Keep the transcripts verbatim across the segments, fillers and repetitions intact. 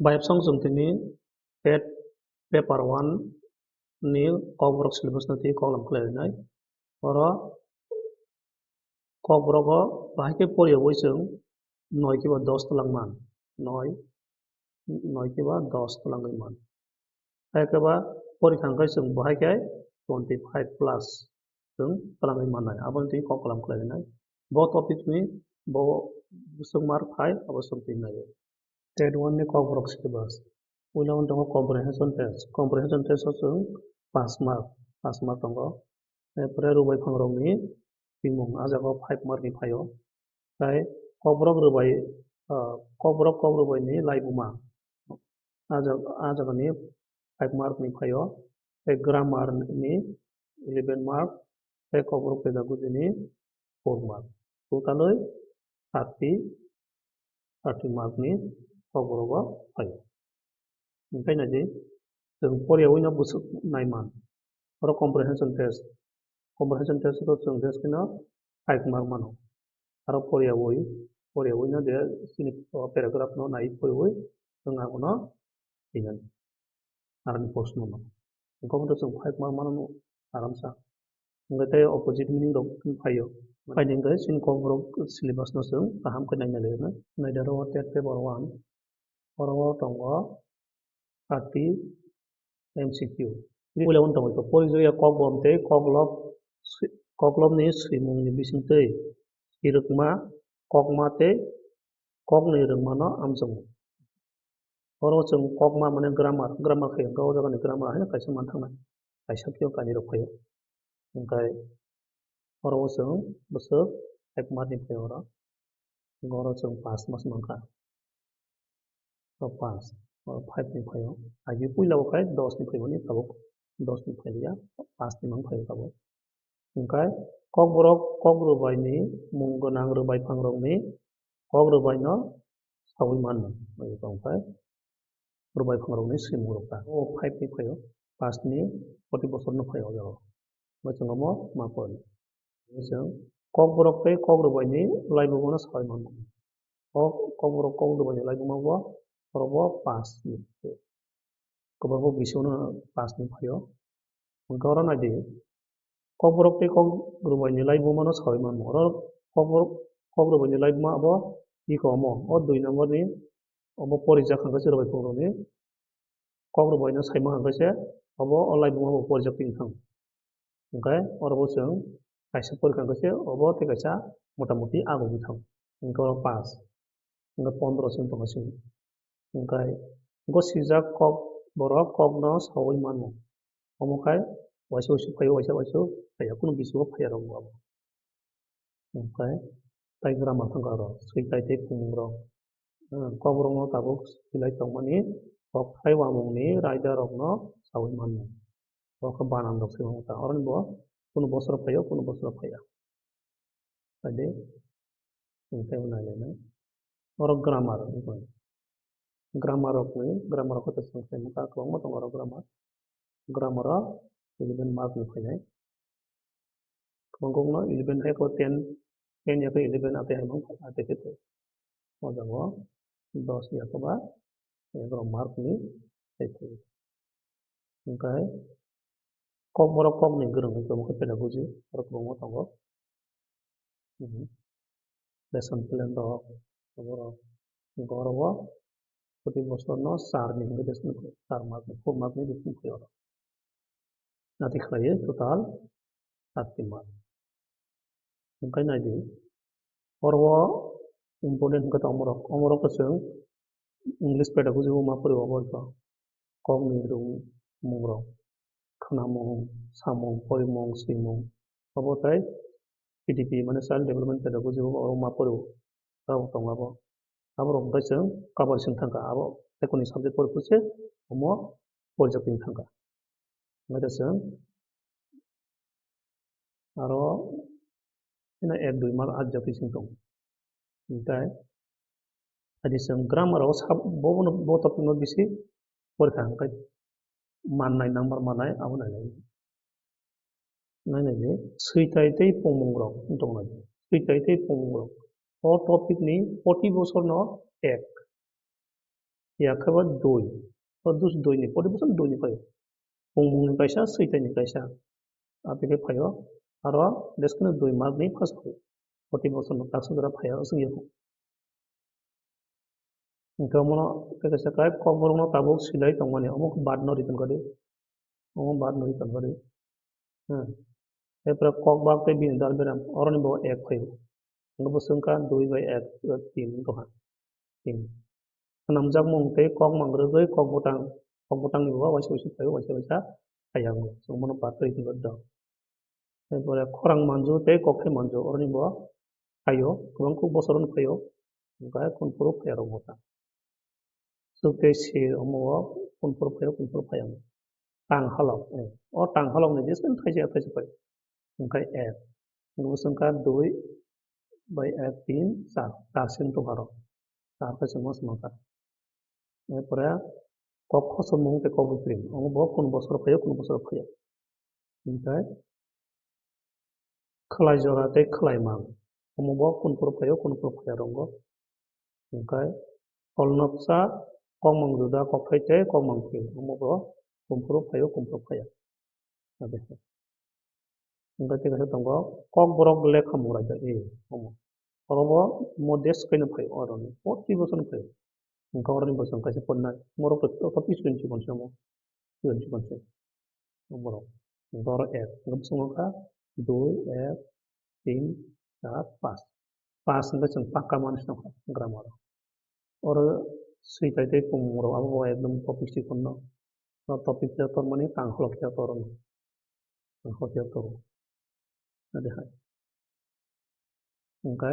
Bayapsong chwng tini TET paper one ni kokborok syllabus no twi koklam khlai rwnai. Oro kokborok o bahai khe poriyawi chwng noi kiba dos twlang man, noi, noi kiba dos twlangwi man. Hai khe ba porikha hwnkhe chwng bo hai khe twenty five plus chwng twlangwi mannai, aboni twi koklam khlai rwnai. Bo topic ni bo bwswk mark phai abo chwng twi nai. TET one ni kokborok syllabus. Puila wng tongo comprehension test. Comprehension test o chwng pass mark, pass mark tongo. Erpore rwbai phangrokni swimung, ah jaga o five mark ni phaio. Tai kokborok rwbai, ah, kokborok kok rwbai ni laibuma. Ah jaga, ah jaga ni five mark ni phaio. Tai grammar ni eleven mark, tai kokborok peda gujini four mark. Total oi thirty, thirty mark ni kokborok o phaio. Hingkhai nai di, chwng poriyawi no bwswk nai man. Oro comprehension test. Comprehension test o chwng test kheno five mark mano. Aro poriyawi, poriyawi no je chini paragraph no nai poriwi chwng abono twinan. Aroni post no. Hingkhe omo chwng five mark mano aramsa. Hingkhe tei opposite meaning rok phaio. Phaini hingkhe chini kokborok syllabus no chwng kaham khe naina lai rwna. Naidi oro TET paper one. Oro o tongo thirty M C Q. Puila wng tongo porijoya kokbom tei koklop, koklopni swimungni bisingtwi swirwkma kokma tei kokni rwngmano amchongo. Oro chwng kokma mane grammar, grammar khe hwnkhe o jagani grammar haino kaisa manthangnai, kaisa khe kainwi rok phaio. Hwnkhe oro o chwng bwswk five mark ni phaio oro. Hwnkhe oro chwng pass mas mankha. O pass, o five ni phaio. Agi puila o khai dos ni phaimani tabuk dos ni phailiya, pass ni mang phaio tabuk. Hwnkhe kokborok kok rwbaini mung gwnang rwbai phangrokni kok rwbaino saui mano. Hwnkhe rwbai phangrokni swimung rok ta. O five ni phaio, pass ni proti bosor no phaio o jaga. Bo chwng omo ma pori. Chwng kokborok tei kok rwbaini laibuma no saui mano. Kok, kokborok kok rwbaini laibuma bo, oro bo pass ni. Kwbangma bisingno pass ni phaio. Hwnkhe oro nai di, kokborok tei kok rwbaini laibuma no saui mano. Oro kokborok, kok rwbaini laibuma abo iko omo, o dui number ni omo porijak hwnkhe se rwbai phangrokni kok rwbaino saima hwnkhe se obo o laibuma bo porijak twi thang. Hwnkhe oro bo chwng kaisa porikha hwnkhe se obo tei kaisa motamuti agogwi thang. Hwnkhe oro pass, hwnkhe pondro chwng tongo chwng. Hwnkhe gosijak kok borok kokno saui mano. Omo khai waisa waisa phaio, waisa waisa phaiya, kunu bisingo phaiya rok bo abo. Hwnkhe tai grammar thangkha oro, switai tei pungmungrok. Kokborokno tabuk swilai tongmani kokthai uamungni raidarokno saui mano. Bo khe bananrok se wngkha. Oroni bo kunu bosoro phaio, kunu bosoro phaiya. Adi, hwnkhe nailainai. Oro grammar wngkha. Grammar rokni, grammar rok khe chwng khe kwbangma tongo oro grammar. Grammar o eleven mark ni phainai. Kwbangkukno eleven hai khe ten, ten ya khe eleven ate hai mang, ate khe te. O jaga o dos ya khe ba egaroh mark ni hai khe. Hwnkhe kok borok kokni gwrwng hwnkhe omo khe pedagogy, borok kwbangma tongo. Mhm. Lesson plan rok, borok, borok o proti bosor no char ni hwnkhe lesson, char mark ni, four mark ni lesson phai oro. Nati khlaiwi total thirty mark. Hwnkhe nai di, oro o important hwnkhe tongmorok, omorok khe chwng English pedagogy o ma pori obo kok ni rwngmungrok, khwnamung, samung, poimung, swimung, obo tei P D P mane child development pedagogy o ma pori o tongo abo. Aborok hwnkhe chwng cover chwng thangkha, abo tei kuni subject pori phuru se omo porijak twi thangkha. Hwnkhe chwng aro bini ek dui mark ajagwi chwng tongo. Hwnkhe adi chwng grammar o sab-, bo, bo topic no bisi porikha hwnkhe mannai number mannai abo nailai. Nainai di, switai tei pungmungrok wng tongo nai di. Switai tei pungmungrok. O topic ni proti bosor no ek. Phiya khe bo dui. O dus dui ni, forty percent dui ni phaio. Pungmung ni kaisa, switwi ni kaisa. Aboni phaio. Aro deskeno dui mark ni first phaio. Forty percent no taksa jora phaiya, swngya kho. Hingke omono tei kaisa kai kokborok no tabuk silai tongmani, omo khe bad no riton kari, omo bad no riton kari. Hmm. Erpore kok bak tei bini dal beram, oroni bo ek phaio. Hingke bo swngkha dui bai ek, tin wngkha, tin. Swnamjakmung tei kok mangrwgwi kok bwtang, kok bwtangni bo waisa waisa phaio, waisa waisa phaiya wngo. Chwng bono bad twi hwnwi do. Erpore khorang manju tei kokthai manju, oroni bo phaio, kwbang kuk bosorno phaio, hwnkhe kunphuru phaiya rok bo ta. Swk tei sir omo o kunphuru phaio, kunphuru phaiya wngo. Tang halok, eh, o tang halokni jeswk thaisa thaisa phai. Hwnkhe ek. Hwnkhe bwswk wngkha dui bai ek, tin, char. Char sin tongkha rok. Char khe chwngno swmangkha. Erpore kok khosomung tei kok bwkring. Omo bo kun bosor phaio, kun bosor phaio. Hwnkhe khwlai jora tei khwlai mang. Omo bo kunphuru phaio, kunphuru phaiya rongo. Hwnkhe kolnoksa kokmang juda kokthai tei kokmang phir. Omo bo kunphuru phaio, kunphuru phaiya. Ade. Hwnkhe tei kaisa tongo, kokborok lekha mung raida, e, omo. Oro bo mo desh kaino phai, oro ni forty bosor phai. Hwnkhe oro ni bosong kaisa ponnai. Morok to, to, to, twenty bosong mo. Twenty bosong. Borok. Hwnkhe oro ek. Hwnkhe bosong wngkha dui, ek, tin, char, panch. Panch hwnkhe chwng pakka manwi se nukha grammar o. Oro switai tei pungmung rok abo bo ekdom topic si phunukno. O topic khe tormani tang holok khe torno. Tang holok khe toro. Ade hai. Hwnkhe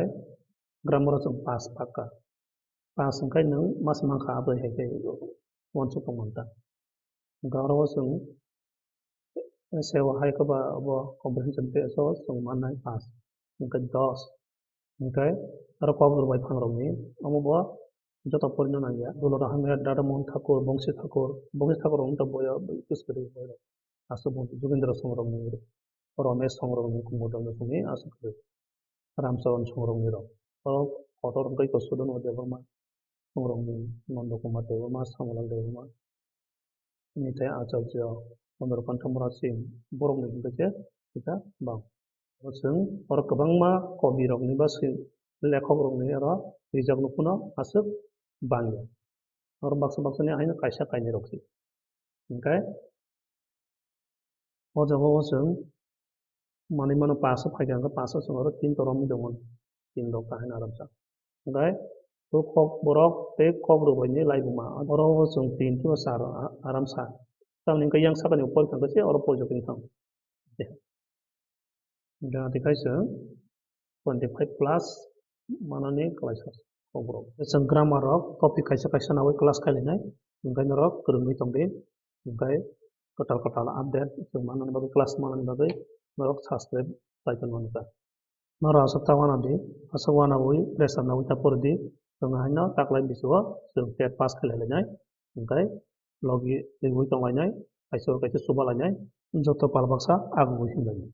grammar o chwng panch pakka. Panch hwnkhe nwng ma se mankha abo hai khe uansuk tong manta. Hwnkhe oro o chwng se o hai khe ba abo comprehension test o chwng mannai pass. Hwnkhe dos. Hwnkhe aro kok rwbai phangrokni omo bo joto porino nangya. Duloram Hamya, Dada Mohan Thakur, Bongsi Thakur, Bongsi Thakur rok wngkha boyo, bwswk kwrwi boirok. Aswk bo Jugendra Songrokni, Romesh Songrokni, Kumudon Songrokni aswk kwrwi. Ramcharan Songrokni rok. Oro kotor wngkha Sudon Debbarma Songrokni, Nondo Kumar Debbarma, Samalal Debbarma, Nitai Acharya, Chandrakanta Murasing, borokni hwnkhe khe kisa bang. Oro chwng oro kwbangma kobi rokni ba swi-, lekhok rokni oro rijakno phano aswk bangya. Oro baksa baksani haino kaisa kainwi rok se. Hwnkhe o jaga o chwng manwi mano pass o phaikha, hwnkhe pass o chwng oro tin toromwi tongo, tin rok ta haino aramsa. Hwnkhe o kok borok tei kok rwbaini laibuma, oro o chwng tin khe o char a-, aramsa. Tamoni hwnkhe yang sakani o porikha hwnkhe se oro poito tong thang. Hwnkhe ati khe chwng twenty five plus manani kwlaisa kokborok. Chwng grammar rok topic kaisa kaisa nawi class kailainai, hwnkhe norok kwrwngwi tongdi, hwnkhe kwtal kwtal update chwng manani bagwi, class manani bagwi norok subscribe khlai tongmani ta. Norok aswk ta wanadi, aswk wanawi pressure nawi ta poridi, chwng haino taklai bisio chwng tet pass khlai lainai, hwnkhe logi rigwi tonglainai, kaisa kaisa chuba lainai, joto pal baksa agugwi himlainai.